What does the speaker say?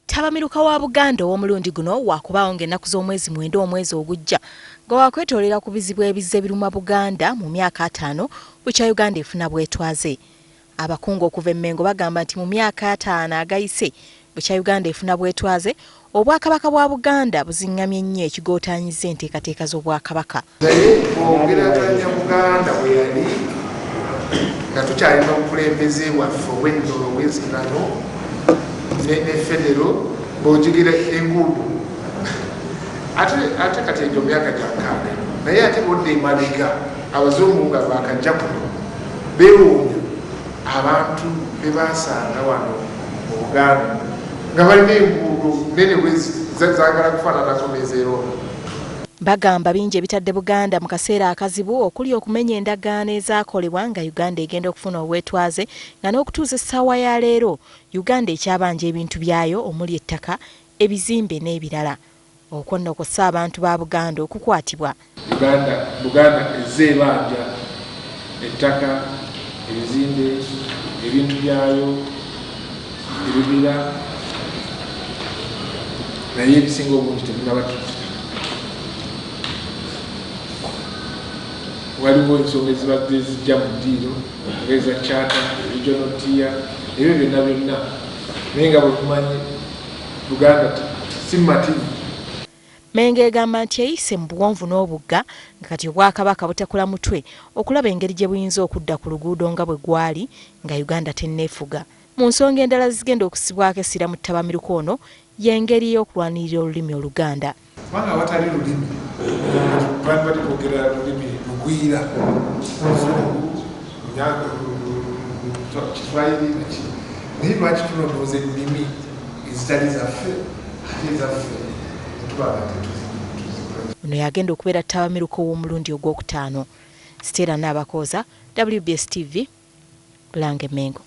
Ttabamiruka wa Buganda ow'omulundi guno waakubaawo ng'ennaku z'omwezi 9 omwezi ogujja nga wakwetoolera ku bizibu ebizze biruma Buganda mu myaka 50 bukya Uganda efuna bwetwaze. Abakungu okuva e Mmengo bagamba nti mu myaka 50 agayise bukya Uganda efuna bwetwaze, Obwakabaka bwa Buganda buziŋŋamye nnyo ekigootaanyizza enteekateeka z'Obwakabaka. Naye bw'ogeraageranya Buganda bwe yali nga tukyalina obukulembeze bwaffe obw'ennono obw'ensikirano ne federo, bw'ogigira enguudo ate kati egyo myaka gya nkaaga, naye ate bw'odda emabega abazungu nga baakajja kuno beewuunya abantu be baasanga wano mu Buganda nga balina enguudo nnene zaagala kufaananako n'ez'e Roma. Bagamba bingi ebitadde Buganda mu kaseera akazibu okuli okumenya endagaano ezaakolebwa nga Uganda egenda okufuna obwetwaze nga n'okutuusa essaawa ya leero Uganda ekyabanja ebintu byayo omuli ettaka, ebizimbe n'ebirala. Okwo nno kw'ossa abantu ba Buganda okukwatibwa. Buganda ezze ebanja ettaka, ebizimbe, ebintu byayo, ebibira, naye ebisinga obungi tebinnabatuukira. Waliwo ensonga ezibadde zijja mu ddiiro ng'eza charter, regional tier, ebyo byonna byonna, naye nga bwe tumanyi Buganda si mativu. Mmengo egamba nti eyise mu buwonvu n'obugga nga kati Obwakabaka butakula mutwe okulaba engeri gye buyinza okudda ku luguudo nga bwe gwali nga Uganda tenneefuga. Mu nsonga endala ezigenda okussibwako essira mu ttabamiruka ono y'engeri y'okulwanirira olulimi Oluganda. Kubanga awatali lulimi, twandibadde twogera lulimi lugwira, Luzungu, Kiswahili naki, naye lwaki tulondooza ennimi ezitali zaffe ate ezaffe netuba nga tetuzikola? Ono y'agenda okubeera ttabamiruka ow'omulundi ogwokutaano. Stella Nabakooza, WBS TV, Bulange Mmengo.